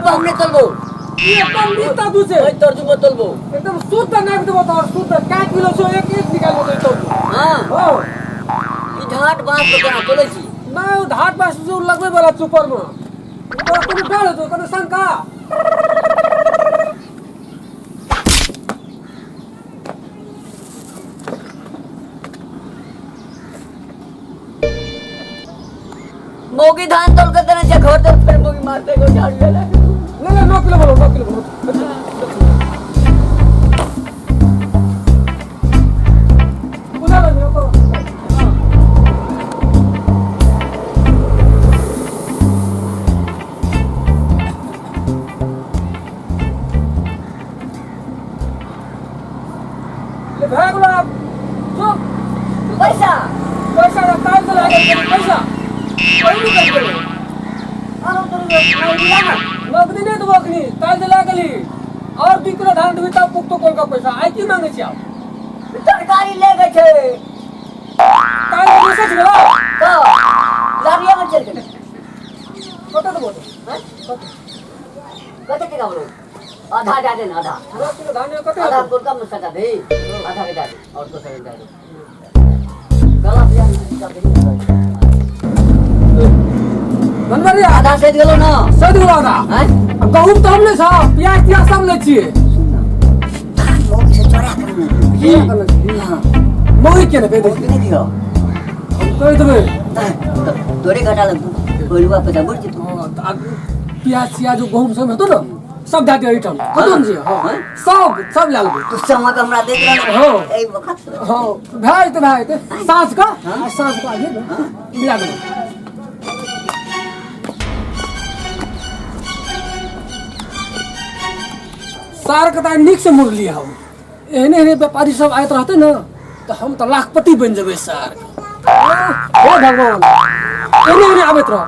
पर हम नहीं तोलबो। ई एकदम नीक तराजू छै। ओहि तराजू पर तोलबो। एकदम शुद्ध नापि देबो तोहर, शुद्ध कै किलो छौ, एक एक निकालि देबो तोहर। हाँ। हाँ। ई ढाट बाँस पर केना तोलै छी? नहि, ओ ढाट बाँस जो लगबै वाला छै ऊपर मे, तोरा कोनो डर हेतौ, कोनो शंका? मौगी धान तोल के देने छै घर तर, फेर मौगी मारते को झाड़ू ले ले। ले ले, 9 किलो बोलो, 9 किलो बोलो। बुझल है ओकर? ले भए गेलो आब जो। पैसा पैसा का ताल तो लागल छै पैसा, पहिलु कटि गेलो। आरो तोर नौकरी लागल? नौकरी नहि देबो अखनी, ताल दे लागली और 2 किलो धान देबी तब पुख्तो कोल का पैसा। आइ की मांगे छी आब? तरकारी ले गए छै। ताल के सच गेलो। तो गाड़िया में चल गेलै। कत देबो तो? हैं? कत? कते टका बोलो? आधा दे दे ना, आधा। 9 किलो धान कते आधा हेतौ? कोल कम सका दे, आधा के दे दे और दोसर के दे दे। गला पिया बनबरी। आधा सैद गेलो ना? सैद गेलो आधा। हैं? आ गहूम तऽ हम लै छौ, प्याज तियाज सब लै छियै। धान मौगी से चोरा कर। हाँ। मौगी के ने कहि दै मौगी छियै। नहीं दियो। हम कहि देबै। तोरे घाटा लगतौ, कोइलुआ पैसा बुझ जेतौ। हाँ, तऽ आ प्याज तियाज गहूम सब हेतौ ने, सब दए दियौ एहिठाम कतौ ने छियै। हाँ। हाँ? सब सब लए लेबै। तू समय के हमरा देख रहल। हाँ। एहि वक्त। हाँ, भए जेतै, भए जेतै। साँझ कऽ, आ साँझ कऽ आइए ने, मिला देबै। सार के तऽ आइ नीकसँ मुड़लियै हम। एहने एहने व्यापारी सब आइत रहतै ने तऽ हम तऽ लाखपति बनि जेबै। सार, हे भगवान, एहने एहने आबैत रह।